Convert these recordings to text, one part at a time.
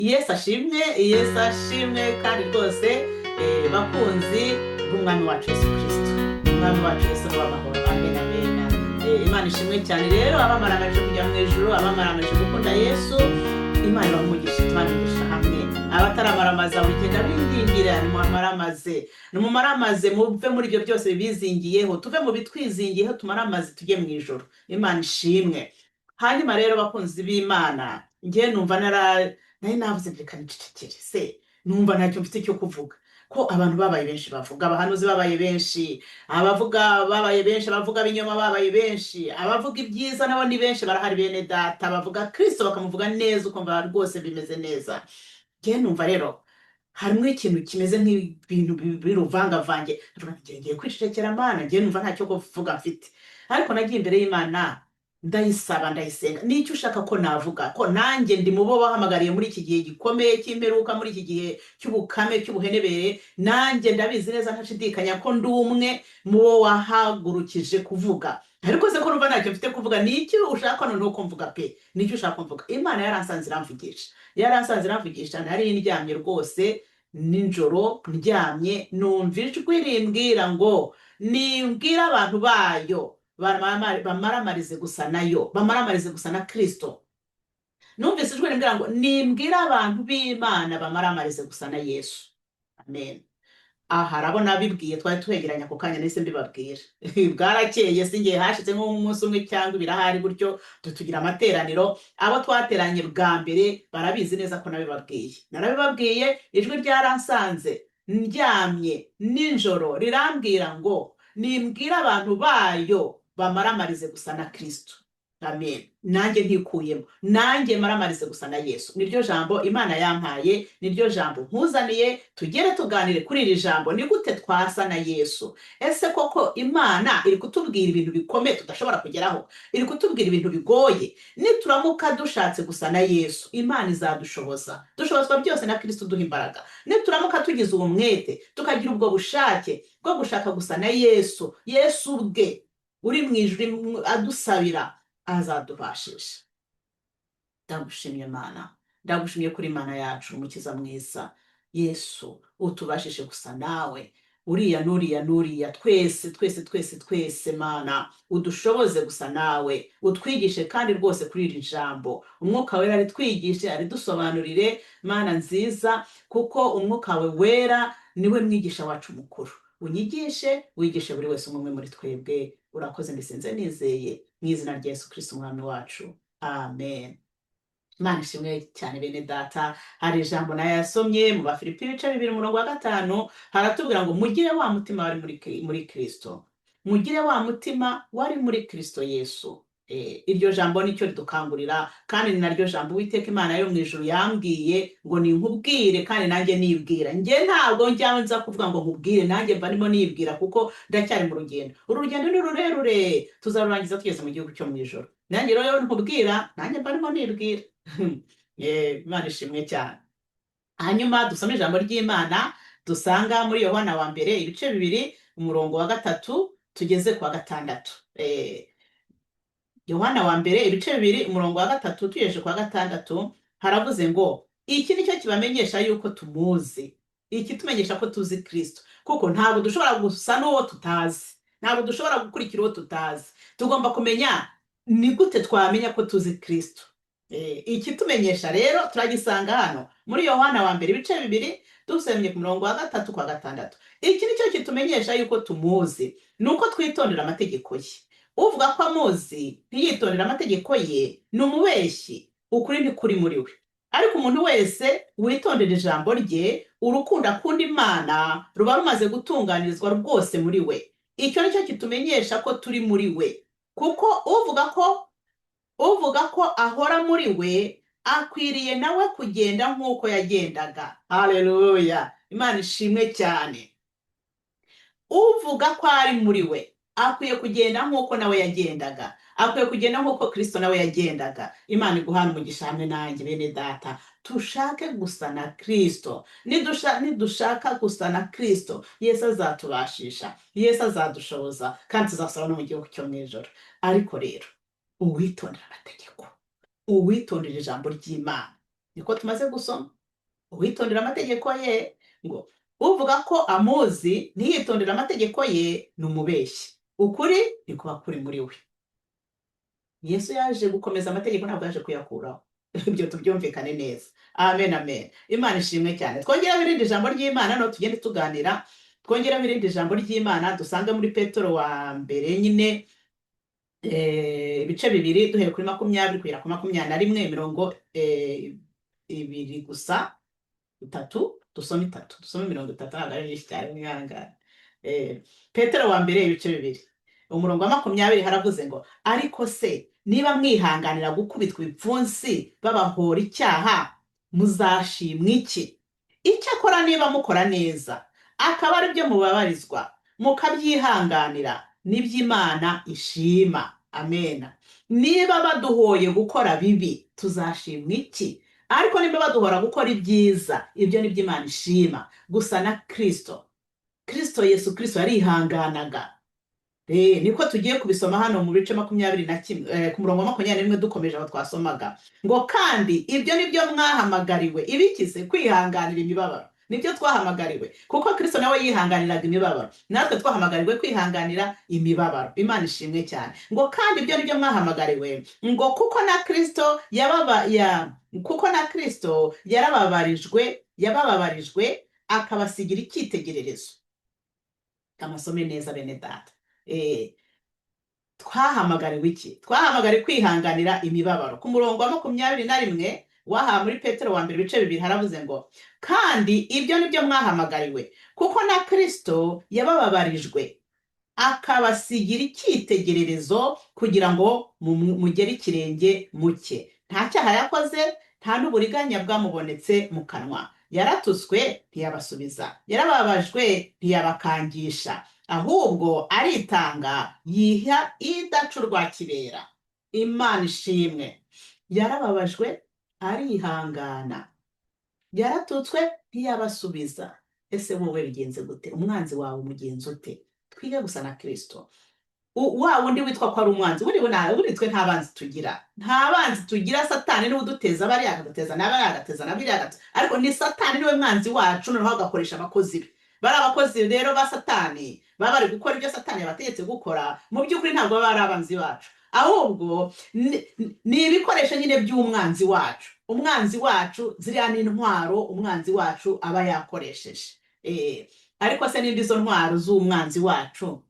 Yesu ashimwe, Yesu ashimwe. Kandi rwose bakunzi b'Umwami wacu Yesu Kirisito, Umwami wacu Yesu ni uw'amahoro. Amen, amen. Imana ishimwe cyane. Rero abamaramaje kujya mu ijuru, abamaramaje gukunda Yesu, Imana ibaha umugisha, Imana imigisha hamwe. Abataramaramaza bugenda bingingira, nimumaramaze, nimumaramaze, muve muri ibyo byose bibizingiyeho, tuve mu bitwizingiyeho, tumaramaze tujye mu ijuru. Imana ishimwe. Hanyuma rero, bakunzi b'Imana, njye numva nari navuze ngo reka nicecekere se, numva ntacyo mfite cyo kuvuga, ko abantu babaye benshi bavuga, abahanuzi babaye benshi, abavuga babaye benshi, abavuga ibinyoma babaye benshi, abavuga ibyiza nabo ni benshi, barahari bene Data bavuga Kristo bakamuvuga neza, ukumva rwose bimeze neza. Njye numva rero harimo ikintu kimeze nk'ibintu biruvangavange. Ndavuga nti, ngiye kwicecekera Mana, njye numva ntacyo kuvuga mfite. Ariko nagiye imbere y'Imana, ndayisaba, ndayisenga: "Nicyo ushaka ko navuga, ko nanjye ndi mu bo wahamagariye muri iki gihe gikomeye cy'imperuka, muri iki gihe cy'ubukame, cy'ubuhenebere? Nanjye ndabizi neza ntashidikanya ko ndi umwe mu bo wahagurukije kuvuga, ariko se ko numva ntacyo mfite kuvuga, ni iki ushaka noneho ko mvuga pe? Ni iki ushaka ko mvuga?" Imana yaransanze iramvugisha, yaransanze iramvugisha. Nari ndyamye rwose nijoro, ndyamye numva ijwi rimbwira ngo nimbwire abantu bayo bamaramarize gusa nayo, bamaramarize gusa na Kristo. Numvise ijwi rimbwira ngo nimbwire abantu b'Imana bamaramarize gusa na Yesu. Amen. Aha arabona bibwiye, twari twegeranye ako kanya, nahise mbibabwira. Bwarakeye, singiye, hashize nk'umunsi umwe cyangwa ibiri ahari gutyo, tugira amateraniro. Abo twateranye bwa mbere barabizi neza ko nabibabwiye, narabibabwiye. Ijwi ryaransanze ndyamye nijoro rirambwira ngo nimbwire abantu bayo bamaramarize gusa na Kristo. Amen. Nanjye ntikuyemo, nanjye maramarize gusa na Yesu. Niryo jambo Imana yampaye, niryo jambo nkuzaniye. Tugere tuganire kuri iri jambo: ni gute twasa na Yesu? Ese koko Imana iri kutubwira ibintu bikomeye tudashobora kugeraho? Iri kutubwira ibintu bigoye? Nituramuka dushatse gusa na Yesu, Imana izadushoboza. Dushobozwa byose na Kristo uduha imbaraga. Nituramuka tugize uwo mwete, tukagira ubwo bushake bwo gushaka gusa na Yesu, Yesu ubwe uri mu ijuru adusabira, azadubashisha. Ndagushimye Mana, ndagushimye kuri Imana yacu, Umukiza mwiza Yesu, utubashishe gusa nawe, uriya n'uriya n'uriya, twese, twese, twese, twese. Mana, udushoboze gusa nawe, utwigishe kandi rwose kuri iri jambo. Umwuka Wera aritwigishe, aridusobanurire, Mana nziza, kuko Umwuka wawe Wera niwe mwigisha wacu mukuru. Unyigishe, wigishe buri wese umwe muri twebwe. Urakoze, mbisenze nizeye mu izina rya Yesu Kristo Umwami wacu, amen. Imana ishimwe cyane. Bene Data, hari ijambo nayo yasomye mu Bafilipi ibice 2 umurongo wa 5, haratubwira ngo mugire wa mutima wari muri Kristo, mugire wa mutima wari muri Kristo Yesu. Iryo jambo nicyo ridukangurira, kandi ni naryo jambo Uwiteka Imana yo mu ijuru yambwiye ngo ninkubwire, kandi nanjye nibwira. Njye ntabwo njya nza kuvuga ngo nkubwire, nanjye mba ndimo nibwira, kuko ndacyari mu rugendo. Uru rugendo ni rurerure, tuzarurangiza tugeze mu gihugu cyo mu ijuru. Nanjye rero nkubwira, nanjye mba ndimo nibwira. Imana ishimwe cyane. Hanyuma dusome ijambo ry'Imana dusanga muri Yohana wa mbere ibice 2 umurongo wa 3 tugeze ku wa 6. Yohana wa mbere ibice 2 umurongo wa 3 tugejeje ku wa 6, haravuze ngo: "Iki ni cyo kibamenyesha yuko tumuzi." Ikitumenyesha ko tuzi Kristo, kuko ntabwo dushobora gusa n'uwo tutazi, ntabwo dushobora gukurikira uwo tutazi. Tugomba kumenya ni gute twamenya ko tuzi Kristo. Ikitumenyesha rero turagisanga hano muri Yohana wa mbere ibice 2, dusomye ku murongo wa 3 kwa 6. "Iki ni cyo kitumenyesha yuko tumuzi, ni uko twitondera amategeko ye. Uvuga ko amuzi ntiyitondera amategeko ye ni umubeshyi, ukuri ntikuri muri we. Ariko umuntu wese witondera ijambo rye, urukundo akunda Imana ruba rumaze gutunganirizwa rwose muri we. Icyo ni cyo kitumenyesha ko turi muri we, kuko uvuga ko ahora muri we akwiriye nawe kugenda nk'uko yagendaga." Haleluya, Imana ishimwe cyane. Uvuga ko ari muri we akwiye kugenda nk'uko nawe yagendaga, akwiye kugenda nk'uko Kristo nawe yagendaga. Imana iguhana umugisha hamwe nanjye. Bene Data, tushake gusa na Kristo. Nidushaka gusa na Kristo, Yesu azatubashisha, Yesu azadushoboza, kandi tuzasaba no mu gihugu cyo mu ijuru. Ariko rero uwitondera amategeko, uwitondera ijambo ry'Imana. Niko tumaze gusoma. Uwitondera amategeko ye, ngo uvuga ko amuzi ntiyitondere amategeko ye ni umubeshyi, ukuri ntikuba kuri muri we. Yesu yaje gukomeza amategeko, ntabwo yaje kuyakuraho. Ibyo tubyumvikane neza. Amen, amen. Imana ishimwe cyane. Twongeraho irindi jambo ry'Imana, no tugende tuganira. Twongeraho irindi jambo ry'Imana dusanga muri Petero wa mbere nyine, ibice 2, duhereye kuri 20 kugera kuri 21, imirongo ibiri gusa, itatu. Dusome itatu, dusome mirongo itatu, ntabwo ari myinshi cyane, mwihangane. Petero wa mbere, ibice 2, umurongo wa 20, haravuze ngo: "Ariko se niba mwihanganira gukubitwa ibipfunsi babahora icyaha, muzashimwa iki? Icyakora niba mukora neza, akaba ari byo mubabarizwa mukabyihanganira, nibyo Imana ishima." Amena. Niba baduhoye gukora bibi, tuzashimwa iki? Ariko niba baduhora gukora ibyiza, ibyo nibyo Imana ishima. Gusa na Kristo, Kristo Yesu Kristo yarihanganaga. Niko tugiye kubisoma hano mu bice 21, ku murongo wa 21, dukomeje aho twasomaga, ngo: "Kandi ibyo ni byo mwahamagariwe." Ibikize kwihanganira imibabaro, nibyo twahamagariwe, kuko Kristo nawe yihanganiraga imibabaro. Natwe twahamagariwe kwihanganira imibabaro. Imana ishimwe cyane. Ngo: "Kandi ibyo ni byo mwahamagariwe," ngo "kuko na Kristo yababa ya kuko na Kristo yarababarijwe, yabababarijwe, akabasigira icyitegererezo." Amasome neza, bene data. Twahamagariwe iki? Twahamagariwe kwihanganira imibabaro. Ku murongo wa 21 wahawe muri Petero wa mbere, ibice 2, haravuze ngo: "Kandi ibyo ni byo mwahamagariwe, kuko na Kristo yabababarijwe akabasigira icyitegererezo, kugira ngo mugere ikirenge mu cye. Nta cyaha yakoze, nta n'uburiganya bwamubonetse mu kanwa. Yaratutswe, ntiyabasubiza; yarababajwe, ntiyabakangisha; ahubwo aritanga, yiha idaca kibera." Imana ishimwe. Yarababajwe, arihangana, yaratutswe, ntiyabasubiza. Ese wowe bigenze gute? Umwanzi wawe umugenza ute? Twige gusa na Kristo. Wa wundi witwa ko ari umwanzi, buri twe nta banzi tugira, nta banzi tugira. Satani niwe uduteza bariya, akaduteza na bariya, agateza na biriya, ariko ni Satani, niwe mwanzi wacu. Noneho agakoresha abakozi be. Bari abakozi rero ba Satani, baba bari gukora ibyo Satani yabategetse gukora. Mu by'ukuri ntabwo baba ari abanzi bacu, ahubwo ni ibikoresho nyine by'umwanzi wacu. Umwanzi wacu, ziriya ni intwaro umwanzi wacu aba yakoresheje. Ariko se nimba izo ntwaro z'umwanzi wacu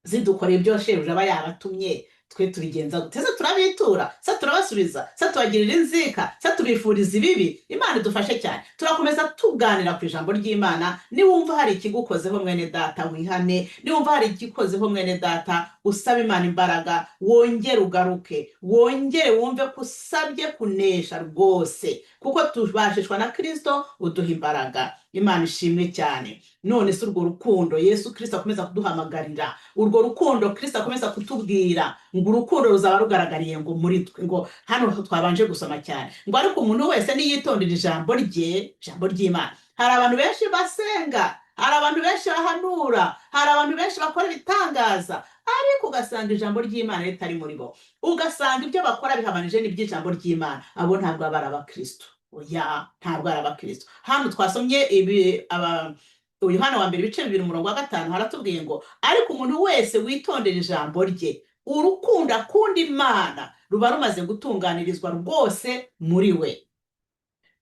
zidukoreye ibyo shebuja aba yabatumye, twe tubigenza gute? Se turabitura? Se turabasubiza? Se tubagirira inzika? Se tubifuriza ibibi? Imana idufashe cyane. Turakomeza tuganira ku ijambo ry'Imana. Niwumva hari ikigukozeho, mwene data, wihane. Niwumva hari ikigukozeho, mwene data, usaba Imana imbaraga, wongere ugaruke, wongere wumve ko usabye kunesha rwose, kuko tubashishwa na Kristo uduha imbaraga. Imana ishimwe cyane. None se urwo rukundo Yesu Kristo akomeza kuduhamagarira, urwo rukundo Kristo akomeza kutubwira ngo urukundo ruzaba rugaragariye ngo muri twe, ngo hano twabanje gusoma cyane ngo: "Ariko umuntu wese niyitondera ijambo rye," ijambo ry'Imana. Hari abantu benshi basenga, hari abantu benshi bahanura, hari abantu benshi bakora ibitangaza, ariko ugasanga ijambo ry'Imana ritari muri bo, ugasanga ibyo bakora bihabanije n'iby'ijambo ry'Imana. Abo ntabwo aba ari abakristo. Oya, ntabwo ari abakristo. Hano twasomye ibi, aba Yohana wa mbere, ibice 2, umurongo wa 5, haratubwiye ngo: "Ariko umuntu wese witondera ijambo rye, urukundo akunda Imana ruba rumaze gutunganirizwa rwose muri we."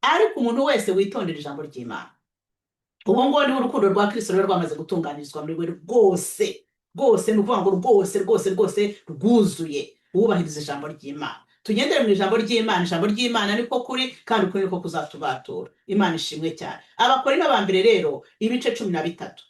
Ariko umuntu wese witondera ijambo ry'Imana, uwo nguwo niwe urukundo rwa Kristo ruba rwamaze gutunganirizwa muri we rwose rwose. Ni ukuvuga ngo rwose rwose rwose rwuzuye, wubahiriza ijambo ry'Imana. Tugendere mu ijambo ry'Imana. Ijambo ry'Imana niko kuri, kandi ukuri niko kuzatubatura. Imana ishimwe cyane. Abakorinto ba mbere rero, ibice 13,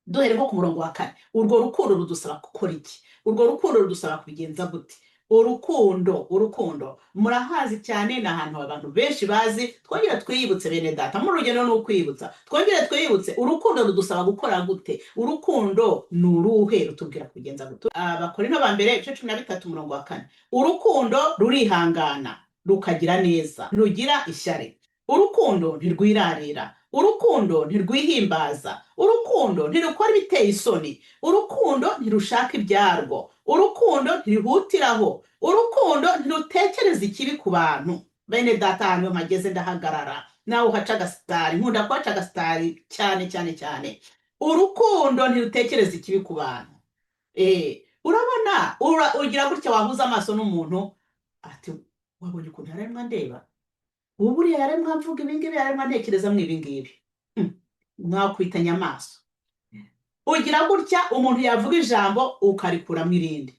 duhere nko ku murongo wa 4. Urwo rukundo rudusaba gukora iki? Urwo rukundo rudusaba kubigenza gute? Urukundo, urukundo murahazi cyane, ni ahantu abantu benshi bazi. Twongere twiyibutse, bene data, muri urugendo ni ukwiyibutsa. Twongere twiyibutse, urukundo rudusaba gukora gute? Urukundo ni uruhe? Rutubwira kubigenza gute? Abakorinto ba mbere, ibice 13, umurongo wa 4: "Urukundo rurihangana, rukagira neza, ntirugira ishyari. Urukundo ntirwirarira, urukundo ntirwihimbaza, urukundo ntirukora ibiteye isoni, urukundo ntirushaka ibyarwo, urukundo ntiruhutiraho, urukundo ntirutekereza ikibi ku bantu." Bene data, ahantu mpageze ndahagarara, nawe uhaca agasitari. Nkunda kuhaca agasitari cyane cyane cyane. Urukundo ntirutekereza ikibi ku bantu. Urabona ugira gutya, wahuza amaso n'umuntu, ati: "Wabonye ukuntu yaremwa ndeba ubu? Buriya yaremwa mvuga ibingibi, yaremwa ntekereza mu ibingibi." Mwakwitanya amaso, ugira gutya umuntu yavuga ijambo ukarikuramo irindi.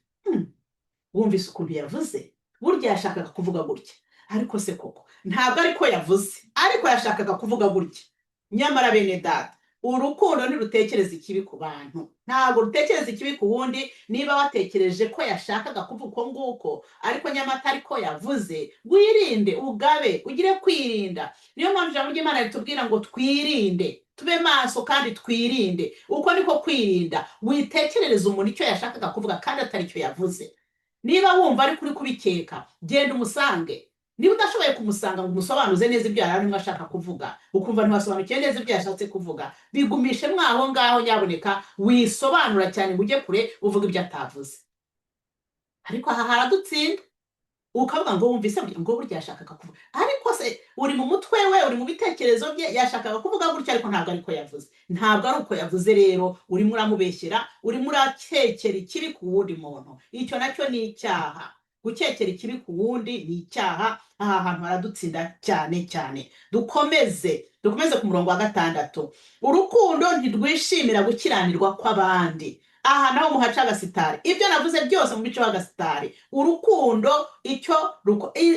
Wumvise ukuntu yavuze? Burya yashakaga kuvuga gutya, ariko se koko ntabwo ariko yavuze, ariko yashakaga kuvuga gutya." Nyamara bene data, urukundo ntirutekereza ikibi ku bantu, ntabwo rutekereza ikibi ku wundi. Niba watekereje ko yashakaga kuvuga uko nguko, ariko nyamara atari ko yavuze, wirinde, ugabe, ugire kwirinda. Niyo mpamvu ijambo ry'Imana ritubwira ngo twirinde, tube maso kandi twirinde. Uko niko kwirinda. Witekerereza umuntu icyo yashakaga kuvuga kandi atari cyo yavuze. Niba wumva ariko uri kubikeka, genda umusange. Niba udashoboye kumusanga ngo umusobanuze neza ibyo yari arimo ashaka kuvuga, ukumva ntiwasobanukiwe neza ibyo yashatse kuvuga, bigumishe mwaho ngaho nyaboneka. Wisobanura cyane ngo ujye kure uvuga ibyo atavuze. Ariko aha haradutsinda, ukavuga ngo: "Wumvise ngo burya yashakaga kuvuga," ariko se uri mu mutwe we, uri mu bitekerezo bye, yashakaga kuvuga gutya, ariko ntabwo ariko yavuze, ntabwo ari uko yavuze. Rero urimo uramubeshyera, urimo urakekera ikibi ku wundi muntu. Icyo nacyo ni icyaha. Gukekera ikibi ku wundi ni icyaha. Aha hantu haradutsinda cyane cyane. Dukomeze, dukomeze ku murongo wa 6. Urukundo ntirwishimira gukiranirwa kw'abandi. Aha naho muhaca agasitari. Ibyo navuze byose mu bice w'agasitari. Urukundo icyo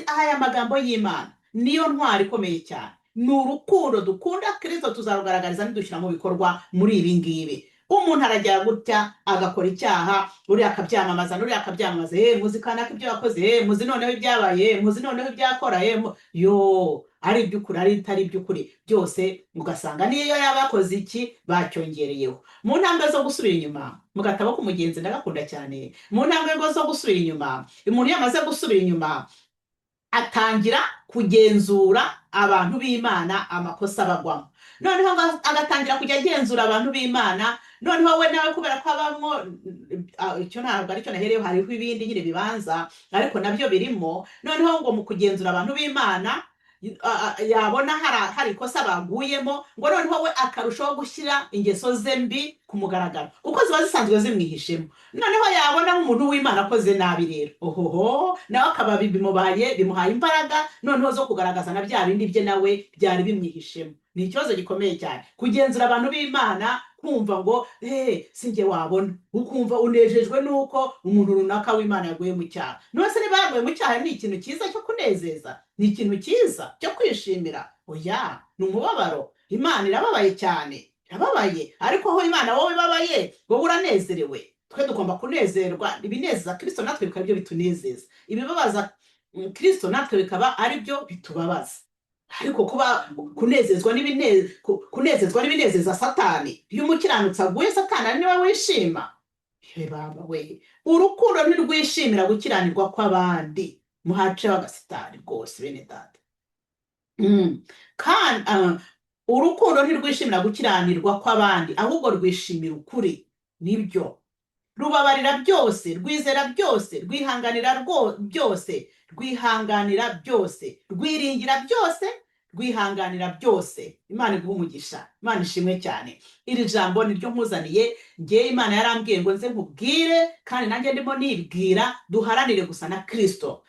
aya magambo y'Imana niyo ntwari ikomeye cyane. Ni urukundo dukunda Kirisito, tuzarugaragariza nidushyira mu bikorwa muri ibi ngibi. Umuntu arajya gutya agakora icyaha, uriya akabyamamaza n'uriya akabyamamaza: "Muzi kanaka ibyo yakoze, muzi noneho ibyabaye, muzi noneho ibyakora." Yo ari iby'ukuri, ari itari iby'ukuri, byose ugasanga niyo yaba yakoze iki bacyongereyeho. Mu ntambwe zo gusubira inyuma, mu gatabo k'umugenzi, ndagakunda cyane, mu ntambwe zo gusubira inyuma, umuntu iyo amaze gusubira inyuma atangira kugenzura abantu b'Imana, amakosa bagwamo. Noneho agatangira kujya agenzura abantu b'Imana. Noneho we nawe kubera ko abamwo, icyo ntabwo aricyo nahereyeho, hariho ibindi nyine bibanza, ariko nabyo birimo. Noneho ngo mu kugenzura abantu b'Imana, yabona hari ikosa baguyemo, ngo noneho we akarushaho gushyira ingeso ze mbi ku mugaragaro, kuko ziba zisanzwe zimwihishemo. Noneho yabona nk'umuntu w'Imana akoze nabi rero, ohoho, nawe akaba bimubaye, bimuhaye imbaraga noneho zo kugaragaza na bya bindi bye nawe byari bimwihishemo. Ni ikibazo gikomeye cyane kugenzura abantu b'Imana, kumva ngo si njye wabona, ukumva unejejwe n'uko umuntu runaka w'Imana yaguye mu cyaha. None se niba yaguye mu cyaha, ni ikintu cyiza cyo kunezeza? Ni ikintu cyiza cyo kwishimira? Oya, ni umubabaro. Imana irababaye cyane, irababaye. Ariko aho Imana wowe ibabaye, wowe uranezerewe. Twe tugomba kunezerwa ibinezeza Kirisito, natwe bikaba ibyo bitunezeza. Ibibabaza Kirisito, natwe bikaba ari byo bitubabaza. Ariko kuba kunezezwa n'ibinezeza Satani, iyo umukiranutsi aguye, Satani ari niwe wishima. Ye baba we! Urukundo ntirwishimira gukiranirwa kw'abandi. Muhaceho agasitari rwose, bene data. Kandi urukundo ntirwishimira gukiranirwa kw'abandi, ahubwo rwishimira ukuri. Nibyo. Rubabarira byose, rwizera byose, rwihanganira byose, rwihanganira byose, rwiringira byose, rwihanganira byose. Imana iguhe umugisha, Imana ishimwe cyane. Iri jambo niryo nkuzaniye ngewe. Imana yarambwiye ngo nze nkubwire, kandi nanjye ndimo nibwira: duharanire gusa na Kirisito.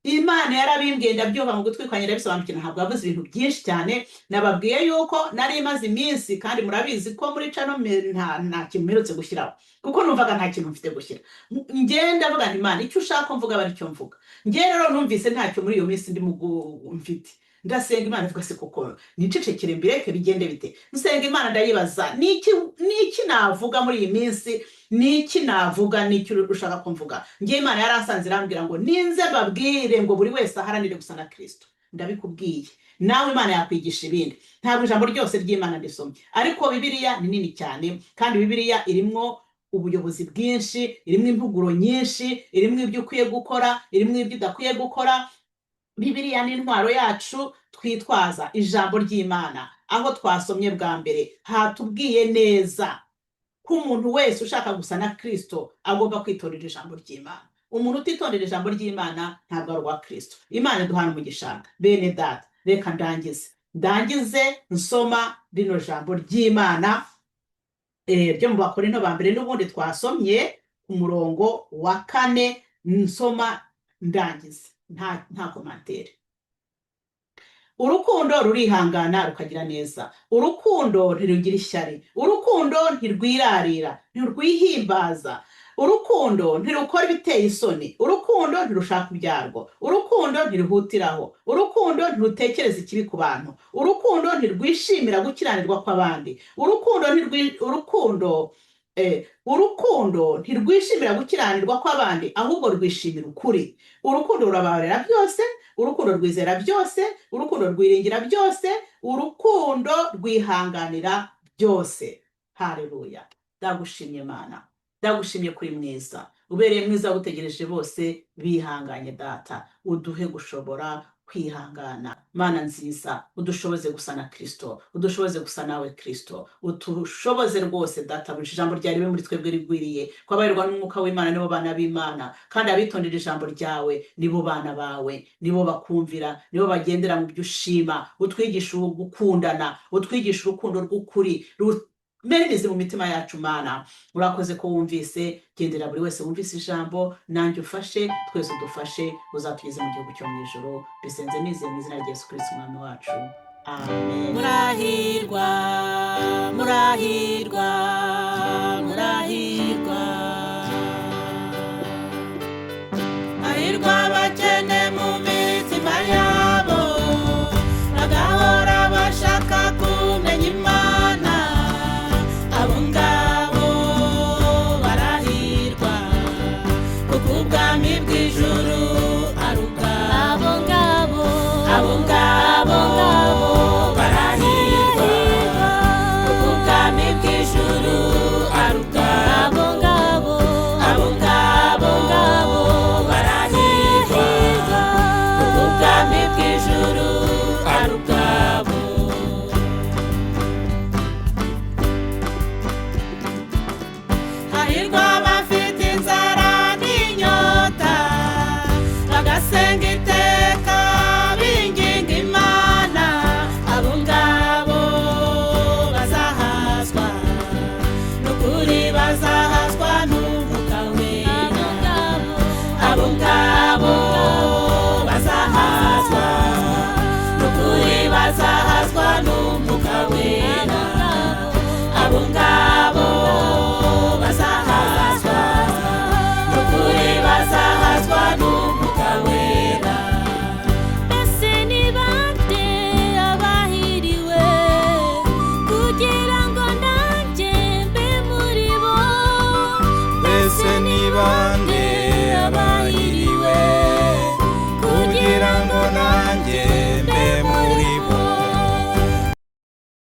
Imana yarabimbwiye, ndabyumva mu gutwi kwanjye, ndabisobanukira. Ntabwo yavuze ibintu byinshi cyane. Nababwiye yuko nari maze iminsi, kandi murabizi ko muri channel nta kintu mperutse gushyiraho, kuko numvaga nta kintu mfite gushyira. Ngenda ndavuga nti: "Imana, icyo ushaka ko mvuga aba aricyo mvuga." Njye rero numvise ntacyo muri iyo minsi ndimo mfite. Ndasenga Imana, ivuga se koko nicecekere, mbireke, bigende bite? Nsenga Imana, ndayibaza: Niki navuga muri iyi minsi? Niki navuga? Niki ushaka ko mvuga?" Njye Imana yaransanze, irambwira ngo ninze mbabwire ngo buri wese aharanire gusa na Kristo. Ndabikubwiye, nawe Imana yakwigisha ibindi. Ntabwo ijambo ryose ry'Imana ndisomye, ariko Bibiliya ni nini cyane, kandi Bibiliya irimwo ubuyobozi bwinshi, irimo impuguro nyinshi, irimo ibyo ukwiye gukora, irimo ibyo udakwiye gukora. Bibiliya ni intwaro yacu twitwaza, ijambo ry'Imana. Aho twasomye bwa mbere hatubwiye neza ko umuntu wese ushaka gusa na Kristo agomba kwitondera ijambo ry'Imana. Umuntu utitondera ijambo ry'Imana ntabwo ari uwa Kristo. Imana iduhana umugisha. Bene data, reka ndangize nsoma rino jambo ry'Imana ryo mu Bakorinto ba mbere n'ubundi twasomye ku murongo wa 4. Nsoma ndangize, nta commentaire. Urukundo rurihangana, rukagira neza. Urukundo ntirugira ishyari. Urukundo ntirwirarira, ntirwihimbaza. Urukundo ntirukora ibiteye isoni. Urukundo ntirushaka ibyarwo. Urukundo ntiruhutiraho. Urukundo ntirutekereza ikibi ku bantu. Urukundo ntirwishimira gukiranirwa kw'abandi. Urukundo ntirwishimira gukiranirwa kw'abandi, ahubwo rwishimira ukuri. Urukundo rurababarira byose. Urukundo rwizera byose. Urukundo rwiringira byose. Urukundo rwihanganira byose. Haleluya! Ndagushimye Mana, ndagushimye kuri mwiza, ubereye mwiza utegereje bose bihanganye. Data, uduhe gushobora kwihangana. Mana nziza, udushoboze gusa na Kristo, udushoboze gusa nawe Kristo, utushoboze rwose. Data, buri ijambo ryawe ribe muri twebwe rigwiriye. Ko abayoborwa n'Umwuka w'Imana nibo bana b'Imana, kandi abitondera ijambo ryawe nibo bana bawe, nibo bakumvira, nibo bagendera mu byo ushima. Utwigisha gukundana, utwigisha urukundo rw'ukuri rumere imizi mu mitima yacu. Mana, urakoze ko wumvise. Gendera buri wese wumvise ijambo, nanjye ufashe, twese udufashe, uzatugeze mu gihugu cyo mu ijuru. Bisenze nizeye mu izina rya Yesu Kristo Umwami wacu, amen. Murahirwa, murahirwa.